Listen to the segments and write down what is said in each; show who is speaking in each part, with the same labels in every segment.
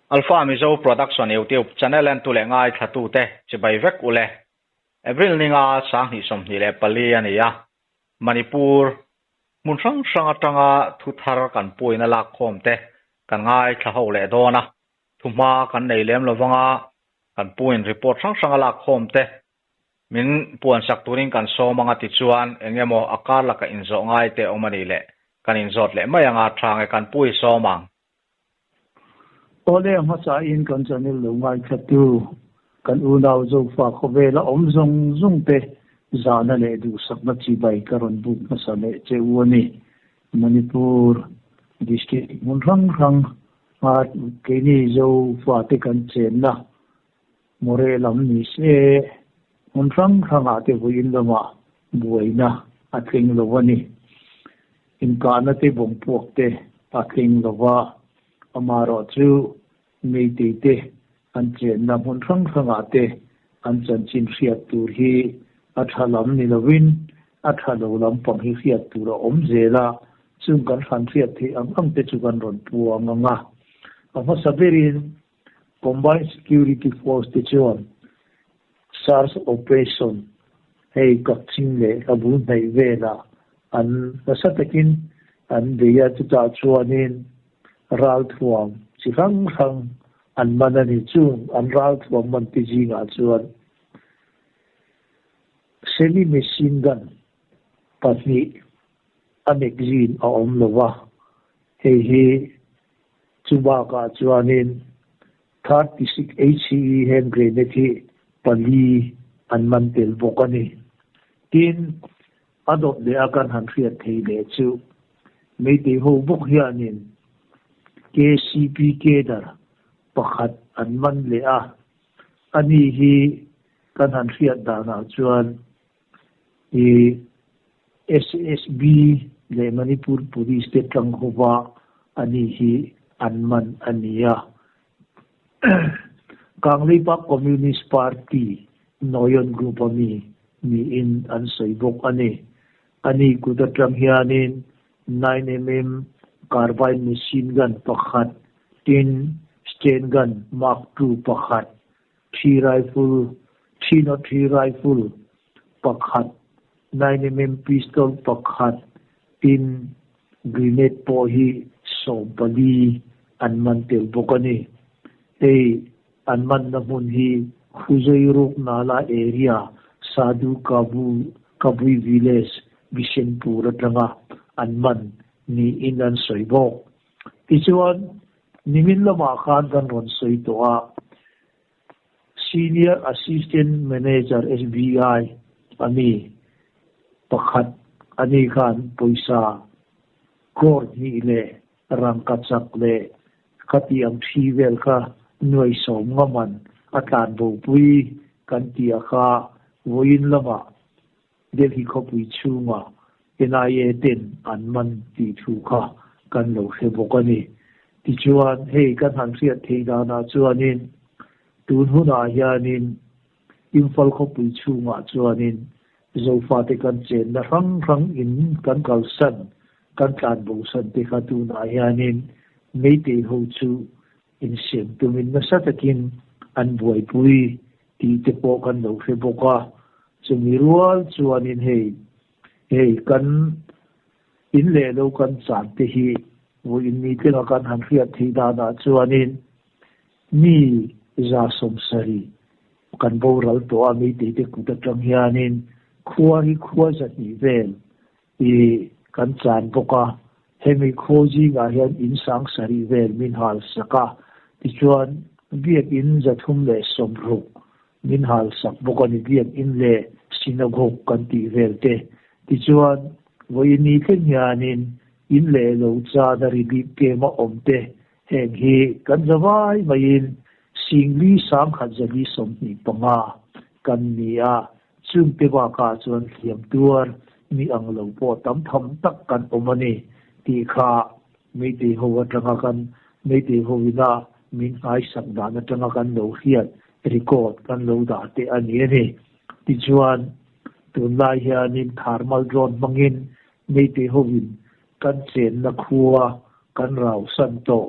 Speaker 1: Alpha Mizo Production YouTube channel entu leh ngaithlatute chibai vek ule. April ninga 2024 a ni a, Manipur hmun hrang hrang atanga thu thar kan puina lakkhawm te kan ngaithla ho leh dawn a, thuhma kan nei lem lovang a, kan puin report hrang hrang a lakkhawm te Min puansak turin kan sawm anga tichuan eng emaw a kar laka inzawh ngai te awm a nih leh kan inzawt leh mai anga tha nge kan pui sawm ang.
Speaker 2: Awle a hmasain kan channel lo ngaithla-tu kan unau Zofa khawvela awm zawng zawng te zahna leh duhsakna chibai ka rawn buk hmasa leh che u a ni. Manipur District hmun hrang hrang a keini Zofa te kan chenna Moreh lam ni se, hmun hrang hrangah te vawiin lamah buaina a thleng lo a ni. Inkahna te bawngpuak te a thleng lo va, amaherawh chu Meitei te an chenna hmun hrang hrangah te an chanchin hriat tur hi a tha lam ni lovin a tha lo lampang hi hriat tur a awm zel a, chung kan hran hriat theih ang ang te chu kan rawn puang ang a. A hmasa berin Combined Security Force te chuan search operation hei Kakching leh a bul hnaih velah an nasa takin an bei a, chutah chuanin ralthuam chi hrang hrang an man a ni. Chung an ralthuam man te zingah chuan semi machine gun pahnih a magazine a awm lo va, hei hi Chu bakah chuanin 36 HCE hand grenade hi pali an man tel bawk a ni. Tin, a dawt leh a kan han hriat thei leh chu Meitei ho bawk hianin KCP cadre pakhat an man leh a, ani hi kan han hriat danah chuan I SSB leh Manipur Police te tang hova ani hi an man a ni a. Kangleipak Communist Party Noyon Group a mi niin an sawi bawk a ni. Ani kut atang hianin 9mm carbine machine gun pakhat, tin Sten gun Mark II pakhat, Thi rifle, Thi not thi rifle pakhat, 9mm pistol pakhat, tin grenade pawh hi 14 an man tel bawk a ni. Hei an manna hmun hi Khuzairuk Nala area Sadhu Kabu Kabui village Bishenpur atanga an man niin an sawi bawk. Tichuan Nimin lamah khan kan rawn sawi tawh a, Senior Assistant Manager SBI a mi pakhat a ni khan pawisa crore hnih leh rangka chak leh khati ang thi vel kha nuai sawm ngaman a tlan bopui kan tih a kha vawiin lamah Delhi khawpui chhungah NIA ten an man tih thu kha kan lo hre bawk a ni. Tichuan, hei kan han hriat theih danah chuanin tun hunah hianin Imphal khawpui chhungah chuanin Zofate kan chenna hrang hrang in kan kalsan, kan tlan bosan te kha tunah hianin Meitei ho chu insiam tumin nasa takin an buaipui tih te pawh kan lo hre bawk a, chumi rual chuanin hei hei kan in leh lo kan chan te hi vawiin ni tlenga kan han hriat theih danah chuanin mi 170 kan boral tawh a, meitei te kut atang hianin khua hi khua 200 vel i kan chan bawk a, hemi khaw zingah hian in 7000 vel min hal sak a, tichuan biakin 360 min hal sak bawk a ni, biakin leh synagogue kan tih vel te, tichuan vawiin ni thleng hianin in leh lo chan a relief camp a awm te, heng hi kan zavai maiin 4,125 kan ni a. Chungte bakah chuan hliam tuar mi ang lo pawh tam tham tak kan awm a ni tih kha Meitei ho atanga kan Meitei ho ina min nghaisak dan atanga kan lo hriat record kan lo dah teh a ni a ni. Tichuan, tunlai hianin thermal drone hmangin Meitei ho in kan chenna khua kan rausan tawh.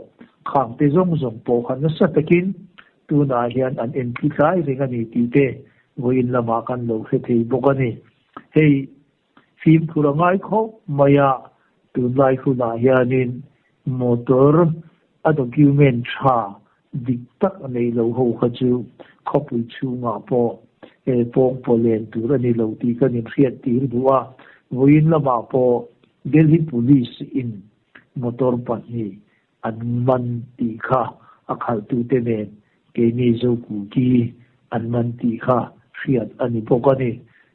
Speaker 2: Khang te zawng zawng pawh kha nasa takin tunah hian an entli tlai reng a ni tih te vawiin lamah kan lo hre thei bawk a ni. Hei fimkhur a ngai khawp mai a, tunlai hunah hianin motor a document tha dik tak nei lo ho kha chu khawpui chhungah pawh pawng pawh len tur a ni lo tih kan inhriat tir duh a, vawiin lamah pawh Delhi Police in motor pahnih an man tih kha a khalhtute nen keini Zokuki an man tih kha hriat a ni bawk a ni.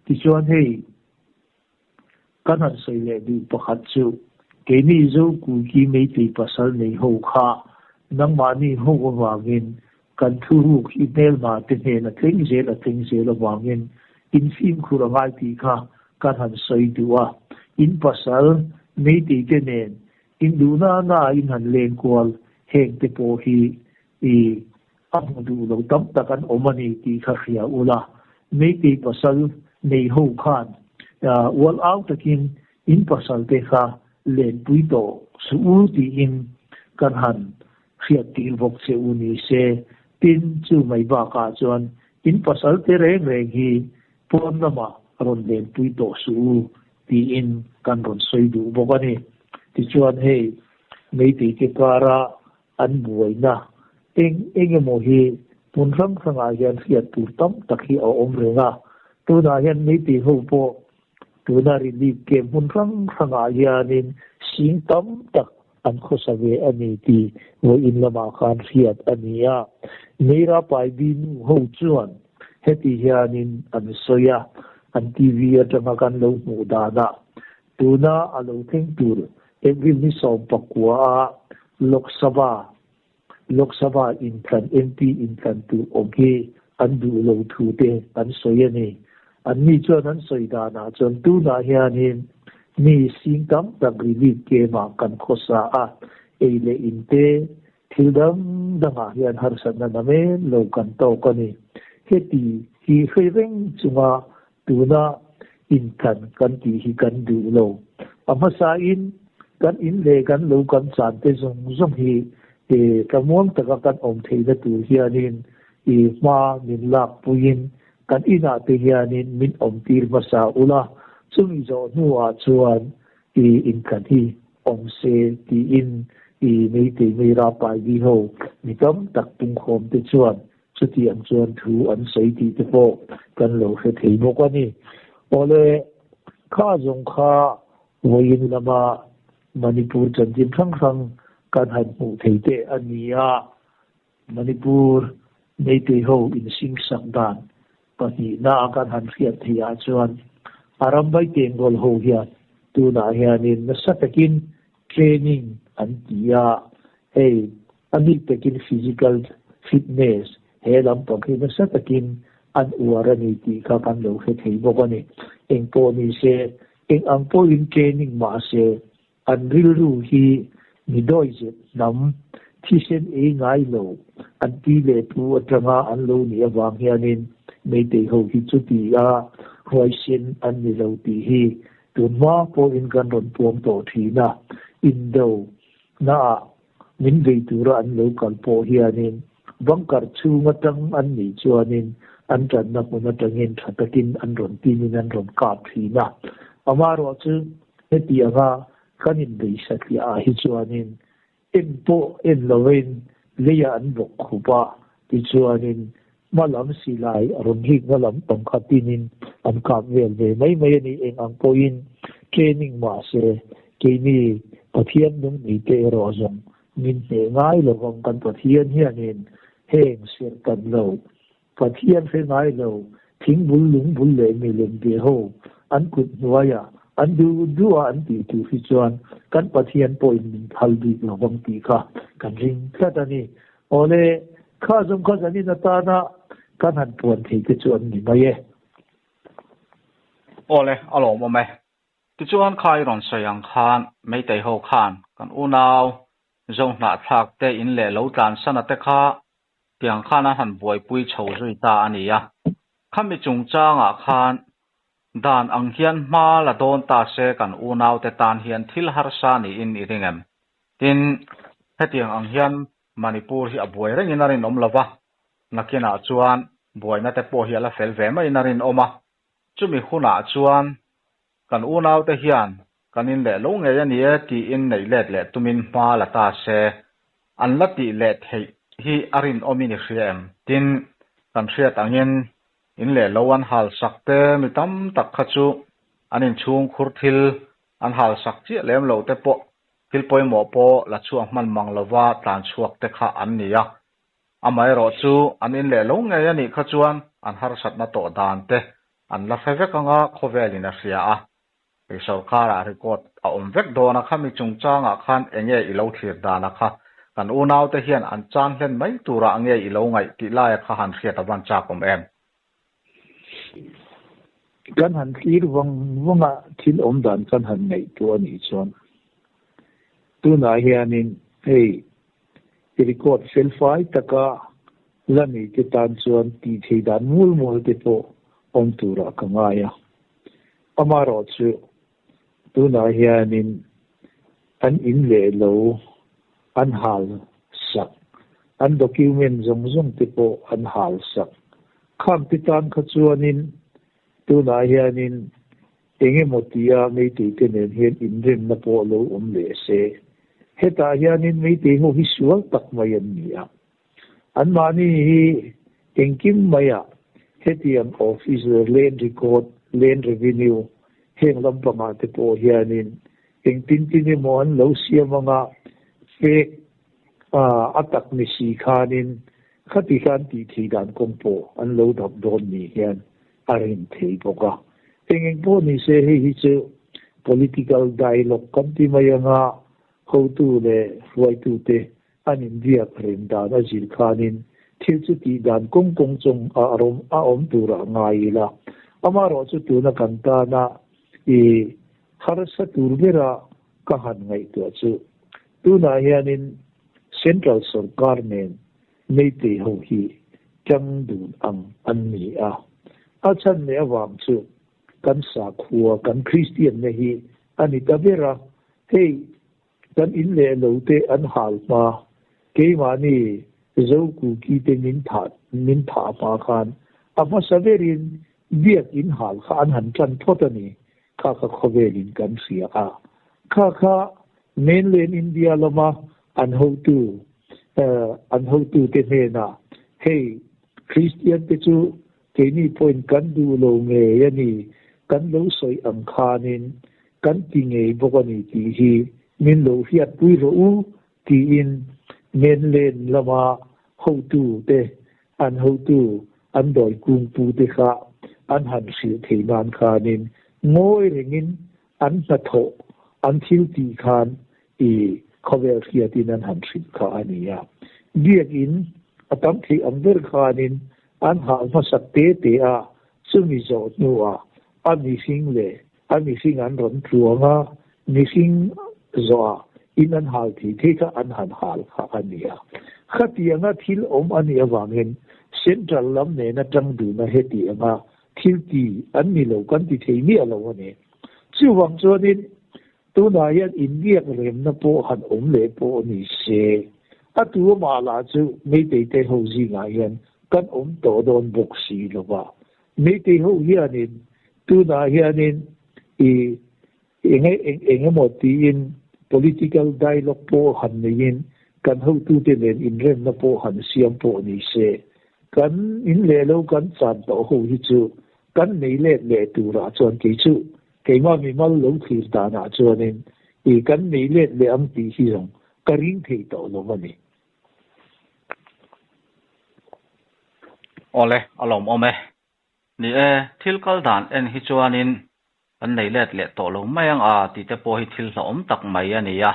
Speaker 2: Tichuan hei kan han sawi leh duh pakhat chu keini Zokuki Meitei pasal nei ho kha nangmahni ho avangin kan thuruk hi hmelma te hnen a thleng zel a thleng zel avangin in fimkhur a ngai tih kha kan han sawi duh a. In pasal Meitei te nen In duhna na in han leng kual heng te pawh hi i a hmu duh lo tam tak an awm a ni tih kha hria ula. Meitei pasal nei ho khan ual au takin in pasal te kha lenpui tawh suh u tiin kan han hriat tir bawk che u ni se. Tin, chu mai bakah chuan in pasal te reng reng hi pawn lamah rawn lenpui tawh suh u tiin kan rawn sawi duh bawk a ni. Tichuan hei Meitei te kara an buaina eng eng emaw hi hmun hrang hrangah hian hriat tur tam tak hi a awm reng a. Tunah hian Meitei ho pawh tuna relief camp hmun hrang hrangah hianin sing tam tak an khawsa ve a ni tih vawiin lamah khan hriat a ni a. Meira Paibi nu ho chuan heti hianin an sawi a, an TV atanga kan lo hmuh danah tuna a lo thleng tur April ni 19 a Lok Sabha Lok Sabha inthlan MP inthlan tur awm hi an duh lo thu te an sawi a ni. Anni chuan an sawi danah chuan tunah hianin mi sing tam tak relief camp-ah kan khawsa a, ei leh in te thil dang dangah hian harsatna namen lo kan tawk a ni. Heti hi hre reng chunga Tuna inthlan kan tih hi kan duh lo. A hmasain kan in leh kan lo kan chan te zawng zawng hi tlamuang taka kan awm theihna tur hianin i hma min lak puiin kan inah te hianin min awm tir hmasa ula, chumi zawh hnuah chuan i inthlan hi awm se tiin i Meitei Meira Paidi ho mi tam tak pungkhawm te chuan Chuti ang chuan thu an sawi tih te pawh kan lo hre thei bawk a ni. Awle, kha zawng kha vawiin lama Manipur chanchin hrang hrang kan han hmuh thei teh a ni a. Manipur Meitei ho insingsak dan pahnihna a kan han hriat theih ah chuan Arambai Tenggol ho hian tunah hianin nasa takin training an ti a, hei A bik takin physical fitness he lampang hi nasa takin an uar a ni tih kha kan lo hre thei bawk a ni. Eng pawh ni se, eng ang pawhin training mah se, an rilru hi mi dawizet hnam, thisen ei ngai lo, an pi leh pu atanga an lo nih avang hianin Meitei ho hi chuti a huaisen an ni lo tih hi tun hma pawhin kan rawn puang tawh thin a, indo naah Min vei tura an lo kal pawh hianin bunker chhung atang an nih chuanin an tanna hmun atangin tha takin an rawn tinin an rawn kap thin a. Amaherawh chu heti anga kan inbei satliah ah hi chuanin en pawh en lovin leiah an bawk khup a, tichuanin hma lam silai a rawn rikna lam pang kha tinin an kap vel ve mai mai a ni. Eng ang pawhin training mahse keini Pathian nung nei te erawh zawng min hneh ngai lo vang kan Pathian hianin heng serh tan lo Pathian hre ngai lo thingbul lungbul leh milem ve ho an kut hnuaia an duh duh a an tih tur hi chuan kan Pathian pawhin min phal bik lo vang tih kha kan ring tlat a ni. Awle, kha zawng kha zanin atana kan han puan thei te chu an ni mai e.
Speaker 1: Awle, a lawmawm e. Tichuan kha i rawn sawi ang khan Meitei ho khan kan unau Zohnahthlak te in leh lo tlansan a te kha tiang khan an han buaipui chho zui ta a ni a. Khami chungchangah khan dan ang hian hma la dawn ta se kan unau te tan hian thil harsa niin i ring em? Tin, hetiang ang hian Manipur hi a buai rengin a rinawm lo va, nakinah chuan buaina te pawh hi a la fel ve maiin a rinawm a. Chumi hunah chuan kan unaute hian kan in leh lo ngei a ni e tiin neih let leh tumin hma la ta se, an la tih leh theih hi a rinawmin i hria em? Tin, kan hriat angin in leh lo an hal sak te mi tam tak kha chu an inchhung khur thil an hal sak chiah lem loh te pawh thil pawimawh pawh la chhuak hman mang lova tlan chhuak te kha an ni a. Amaherawh chu an in leh lo ngei a nih kha chuan an harsatna tawh dan te an la hre vek anga khawvelin a hria a. Hei sorkarah record a awm vek dawn a khami chungchangah khan enge i lo thlir dan a kha kan unaute hian an chan hlen mai turah nge i lo ngaih tih laia kha han hriat a van chak awm em?
Speaker 2: Kan han thlir vang vanga thil awm dan kan han ngaihtuah a nih chuan tunah hianin hei record felfai taka la nei te tan chuan tih theih dan mual mual te pawh awm turah ka ngai a. Amaherawh chu tunah hianin an in leh lo an hal sak, an document zawng zawng te pawh an hal sak. Khang te tan kha chuanin tunah hianin eng emaw tia Meitei te nen hian inremna pawh lo awm leh se. Hetah hianin Meitei ho hi sual tak mai an ni a. Anmahni hi engkim maiah hetiang office leh land record, land revenue heng lampangah te pawh hianin engtin tin emaw an lo siam anga fake a tak ni si khanin khati khan tih thei dan kawng pawh an lo dap dawn ni hian a rin thei bawk a. Eng eng pawh ni se hei hi chu political dialogue kan ti mai anga hotu leh hruaitute An inbiak reng dan a zir khanin thil chu tih dan kawng kawng chung a rawm a awm turah ngai ila. Amaherawh chu tuna kan tana i harsa tur bera ka han ngaihtuah chu tunah hianin Central sawrkar nen Meitei ho hi tang dun ang an ni a. A chhan leh avang chu kan sakhua kan Kristianna hi a ni ta ber a, hei Kan in leh lo te an hal hma, keimahni Zo Kuki te min thah min thah hma khan a hmasa berin biak in hal kha an han tan phawt a ni, kha kha khawvelin kan hria a. Kha kha mainland India lama an hotu an hotu te hnenah hei Kristian te chu Keini pawhin kan duh lo ngei a ni, kan lo sawi ang khanin kan ti ngei bawk a ni tih hi min lo hriatpui rawh u tiin mainland lama hotu te, an hotu, an dawi kungpu te kha an han hrilh thei nan khanin ngawi rengin an hnathawh, an thil tih khan i khawvel hriatin an han hrilh kha a ni a. Biakin a tam theih ang ber khanin an hal hmasak te te a, chumi zawh hnuah a mihring leh a mihring an rawn tluang a, mihring zawhah in an hal thei thei kha an han hal kha a ni a. Khatianga thil awm a nih avangin Central lam nena tang duna heti anga thil ti an ni lo kan ti thei miah lo a ni. Chuvang chuanin tunah hian inbiak remna pawh han awm leh pawh ni se, a tu amah lah chu Meitei te ho zingah hian kan awm tawh dawn bawk si lo va. Meitei ho hianin tunah hianin i eng eng eng emaw tiin political dialogue pawh han neiin kan hotute nen inremna pawh han siam pawh ni se, kan in leh lo kan chan tawh ho hi chu kan nei let leh turah chuan kei chu keimah mimal lo thlir danah chuanin i kan nei let leh ang tih hi zawng ka ring thei tawh lo a ni.
Speaker 1: Awle, a lawmawm e. Ni e, thil kal dan en hi chuanin kan nei let leh tawh lo mai ang a tih te pawh hi thil hlauhawm tak mai a ni a.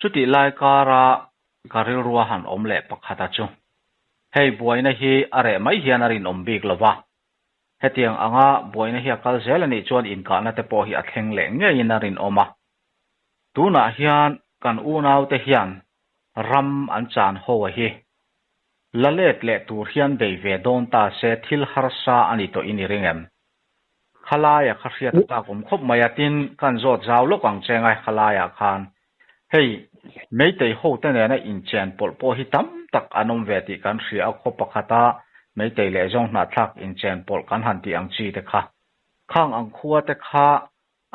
Speaker 1: Chutih lai kara ka rilrua han awm leh pakhat a chu. Hei buaina hi a reh mai hian a rinawm bik lo va. Hetiang anga buaina hi a kal zel a nih chuan inkahna te pawh hi a thleng leh ngeiin a rinawm a. Tunah hian kan unaute hian ram an chan ho a hi. La let leh tur hian bei ve dawn ta se thil harsa a ni tawh in i ring em? Khalaia kha hriat a tak awm khawp mai a, tin kan zawt zau lawk ang che ngai khalaiah khan. Hei Meitei hote nena inchen pawlh pawh hi tam tak an awm ve tih kan hria a, khaw pakhata Meitei leh zawng hnahthlak inchen pawlh kan han tih ang chi te kha. Khang ang khua te kha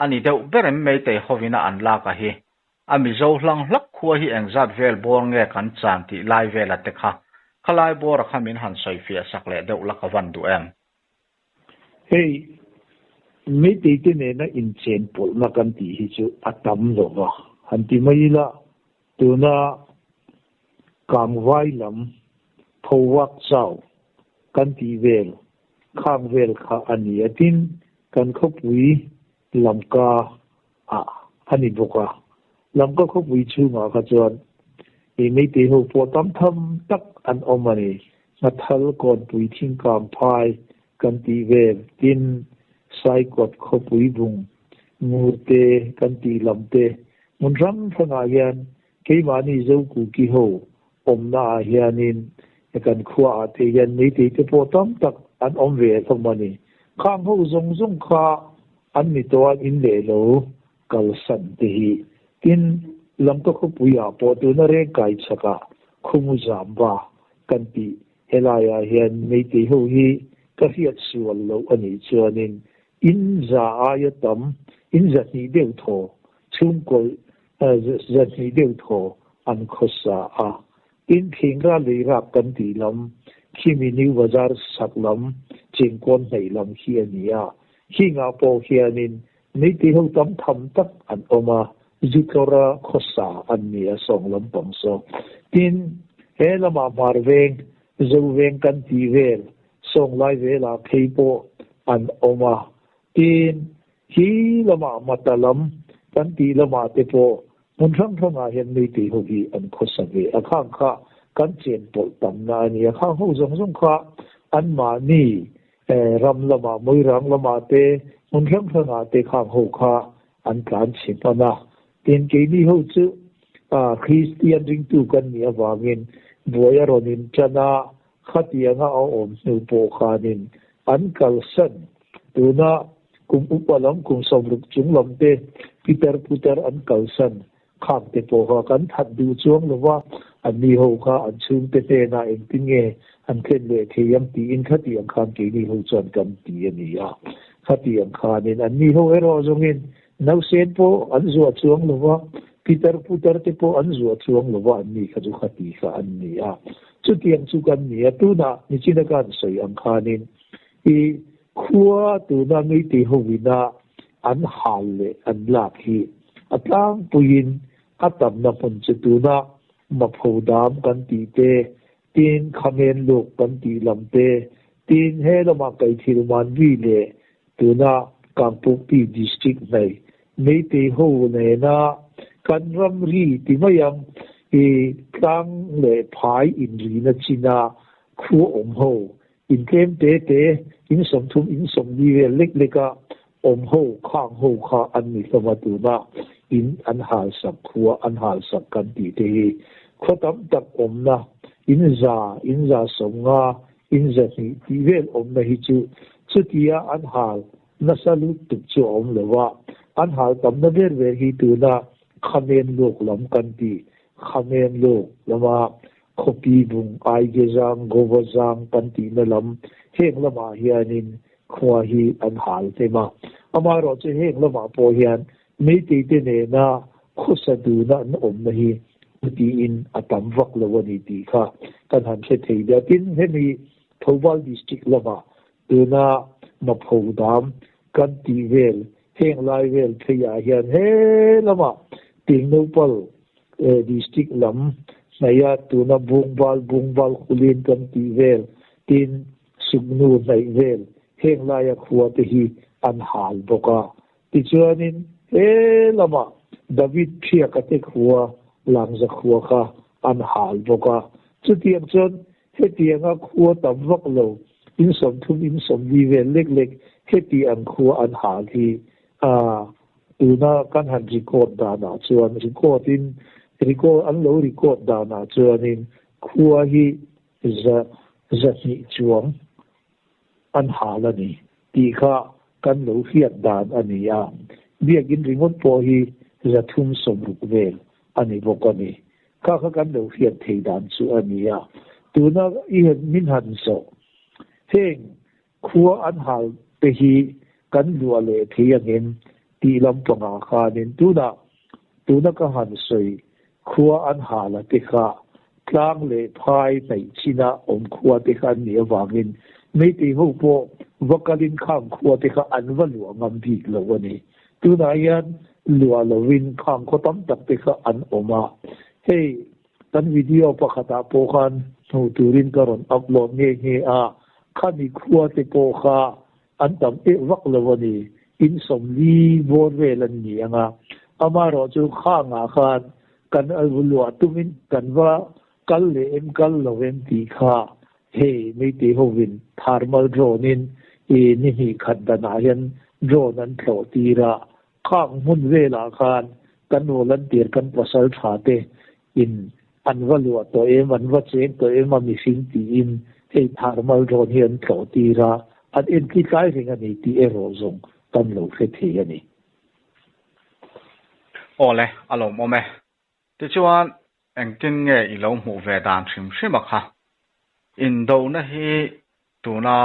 Speaker 1: a ni deuh ber em Meitei hovina an lak a hi. A Mizo hlang hlak khua hi engzat vel bawr nge kan chan tih lai vela te kha khalai bawra kha min han sawi fiah sak leh deuh la ka van duh em?
Speaker 2: Hei, Meitei te nena inchen pawlhna kan tih hi chu a tam lo va, han ti mai ila, tuna Kangvai lam Phowak Chau kan tih vel khang vel kha a ni a, tin, kan khawpui Lamka ah a ni bawk a, Lamka khawpui chhungah kha chuan ih Meitei ho pawh tam tham tak an awm a ni. Nghathal kawnpui thingkang phai kan tih vel, tin Saikawt khawpui bung ngurte kan tih lam te hmun hrang hrangah hian keimahni Zokuki ho awmna ah hianin kan khua ah te hian Meitei te pawh tam tak an awm ve hlawm a ni. Khang ho zawng zawng kha an ni tawh a in leh lo kalsan te hi. Tin, Lamka khawpui ah pawh tuna reng kai chhak ah Khumu Zamba kan tih helai ah hian Meitei ho hi ka hriat sual loh a nih chuanin in za aia tam in za hnih deuh thaw chhungkaw za hnih deuh thaw an khawsa a. Tin, Thingra lei rak kan tih lam, khimi New Bazar sak lam, Chengkawn hnaih lam khi a ni a. Khingah pawh hianin Meitei ho tam tham tak an awm a, Zutlawra khawsa an ni a sawng lampang saw. Tin, he lamah hmar veng, Zo veng kan tih vel, sawng lai velah phei pawh an awm a. Tin, Hi lamah mata lam kan tih lamah te pawh hmun hrang hrangah hian Meitei ho hi an khawsa ve a, khang kha kan chen pawlh tamna a ni a, khang ho zawng zawng kha anmahni ram lamah Moirang lamah te hmun hrang hrangah te khang ho kha an tlan chhe hman a, tin keini ho chu Kristian ringtu kan nih avangin buai a rawn in tan a, Khatianga a awm hnu pawh khanin an kalsan tuna kum upa lam kum 60 chung lam te pitar putar an kalsan khang te pawh kha kan that duh chuang lo va, an ni ho kha an chhungte hnenah engtin nge an thlen leh thei ang tiin khatiang khan keini ho chuan kan ti a ni a. Khatiang khanin an ni ho erawh zawngin nausen pawh an zuah chuang lo va, pitar putar te pawh an zuah chuang lo va, an ni kha chu khati kha an ni a. Chutiang chu kan ni a, tunah nichina ka han sawi ang khanin i khua tuna Meitei hovina an hal leh an lak hi a tlangpuiin a tamna hmun chu tuna Mapho Dam kan tih te, tin Khamen Luk kan tih lam te, tin he lamah Kaithilmanvi leh tuna Kangpokpi District hnaih Meitei ho nena kan ramri ti mai ang i tlang leh phai inrina china khua awm ho intlem te te in 30 in 40 vel lek leka awm ho khang ho kha an ni hlawm a, tuna in an hal sak khua an hal sak kan tih te hi khaw tam tak awmna in za in 150 in 200 tih vel awmna hi chu chutia an hal nasa lutuk chu a awm lo a, an hal tamna ber ber hi tuna Khamen Luk lam kan tih Khamen Luk lama khawpi bung Aige zang Gova zang kan tihna lam heng lamah hianin khua hi an hal hnem a. Amaherawhchu heng lamah pawh hian Meitei te nena khawsa duna an awmna hi tiin a tam vak lo a ni tih kha kan han hre thei ber. Tin, hemi Thoubal District lamah tuna Mapho Dam kan tih vel heng lai vel pheiah hian he lamah Tingnopal District lam hnaia tuna Bungbal Bungbal Khulin kan tih vel tin Suknu hnaih vel heng laia khua te hi an hal bawk a. Tichuanin he lamah David Phiaka te khua Langza khua kha an hal bawk a. Chutiang chuan hetianga khua tam vak lo in 30 in 40 vel lek lek heti ang khua an hal hi a tuna kan han record danah chuan record in record an lo record danah chuanin khua hi za 200 chuang an hal a ni tih kha kan lo hriat dan a ni a. Biakin ringawt pawh hi 360 vel a ni bawk a ni. Kha kha kan lo hriat thei dan chu a ni a. Tuna i han min han zawh heng khua an hal te hi kan luah leh thei angem tih lampangah khanin tunah tuna ka han sawi khua an hal a te kha tlang leh phai hnaih china awm khua te kha an nih avangin Meitei ho pawh va kalin khang khua te kha an va luah ngam bik lo a ni. Tunah hian luah lovin khang khaw tam tak te kha an awm a, hei kan video pakhatah pawh khan hmuh turin ka rawn upload nghe nghe a, khami khua te pawh kha an tam eh vak lo a ni, in 40 bawr vel an ni ang a, amaherawh chu khangah khan kan luah tumin kan va kal leh em kal lo em tih kha hei Meitei hovin thermal drone in i ni hnih khat danah hian drone an thlawh tir a, khang hmun velah khan kan volunteer kan pasal tha te in an va luah tawh em an va cheng tawh em a mihring tiin hei thermal drone hi an thlawh tir a, an entli tlai reng a ni tih erawh zawng kan lo hre thei a ni.
Speaker 1: Awle, a lawmawm e. Tichuan, engtin nge i lo hmuh ve dan hrim hrim a kha? Indona hi tuna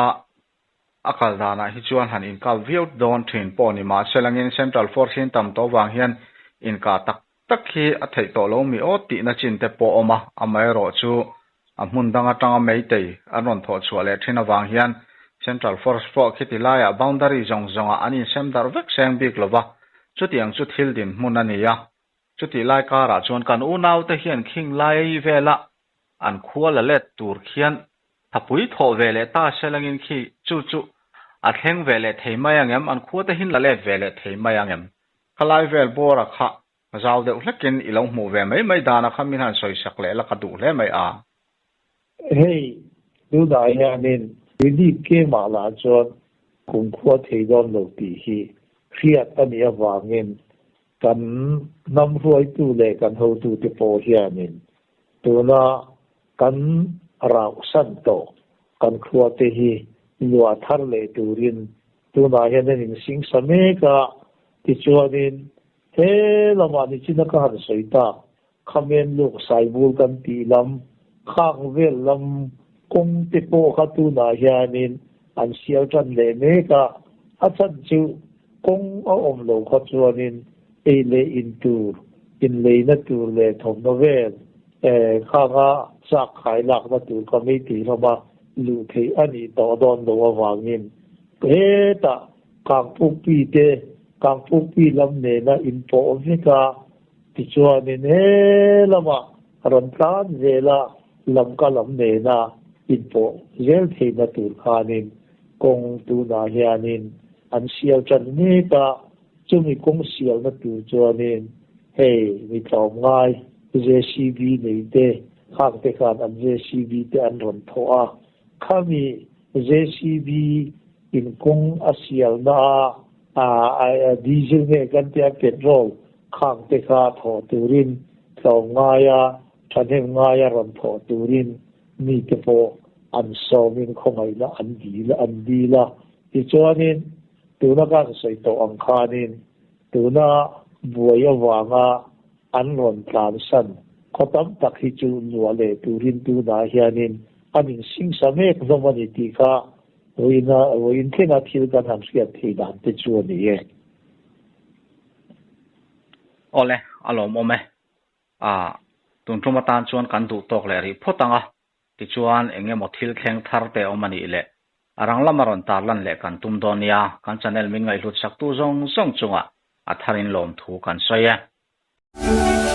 Speaker 1: a kal danah hi chuan han inkap viau dawn thin pawh ni mah se langin Central Force hi an tam tawh vang hian inkah tak tak hi a theih tawh lo mi aw tihna chin te pawh a awm a, amaherawhchu a hmun dang atanga meitei an rawn thawh chhuah leh thin avang hian Central Force pawh khiti laiah boundary zawng zawngah an insem darh vek seng bik lova, chutiang chu thil dinhmun a ni a. Chutih lai karah chuan kan unaute hian khing lai vela an khua la let tur khian thapui thawh ve leh ta se langin khi chu chu a thleng ve leh thei mai ang em? An khua te hin la let ve leh thei mai ang em? Khalai vel bawra kha zau deuh hlekin i lo hmuh ve mai mai dana kha min han sawisak leh la ka duh hle mai a.
Speaker 2: Hei, tunah hianin relief kemah lah chuan kumkhua thei dawn lo tih hi hriat a nih avangin Kan hnam hruaitu leh kan hotute pawh hianin tuna kan rauhsan tawh kan khuate hi luah thar leh turin tunah hian an insingsa mek a, tichuanin he lamah nichina ka han sawi tak Khamen luk Saibul kan tih lam, khang vel lam kawng te pawh kha tunah hianin an sial tan leh mek a, a chhan chu kawng a awm lo kha chuanin ei leh in tur, inleina tur leh thawmhnaw vel khanga chak khai lakna tur kha meitei lama luh theih a nih tawh dawn lo avangin hetah Kangpukpi te, Kangpukpi lam nena inpawh vek a. Tichuanin he lamah rawn tlan zela lamka lam nena inpawh zel theihna tur khanin kawng tunah hianin an sial tan mek a, chumi kawng sialna tur chuanin hei mi tlawmngai JCB nei te khang te khan an JCB te an rawn thawh a, khami JCB in kawng a sialna a diesel nge kan tia petrol Khang te kha thawh turin tlawmngaia thahnem ngaia rawn thawh turin mite pawh an sawmin khawngaihna an dil an dil a. Tichuanin tuna kan sawi tawh ang khanin tuna buai avanga an rawn tlansan khaw tam tak hi chu luah leh turin tunah hianin an insingsa mek hlawm a ni tih kha vawiina vawiin thlenga thil kan han hriat theih dan te chu a ni e.
Speaker 1: Awle, a lawmawm e. A, tun tum atan chuan kan duh tawk leh rih phawt ang a, tichuan eng emaw thil thleng thar te awm a nih leh a rang lama rawn tarlan leh kan tum dawn nia, kan channel min ngaihhlut saktu zawng zawng chungah a tharin lawmthu kan sawi e.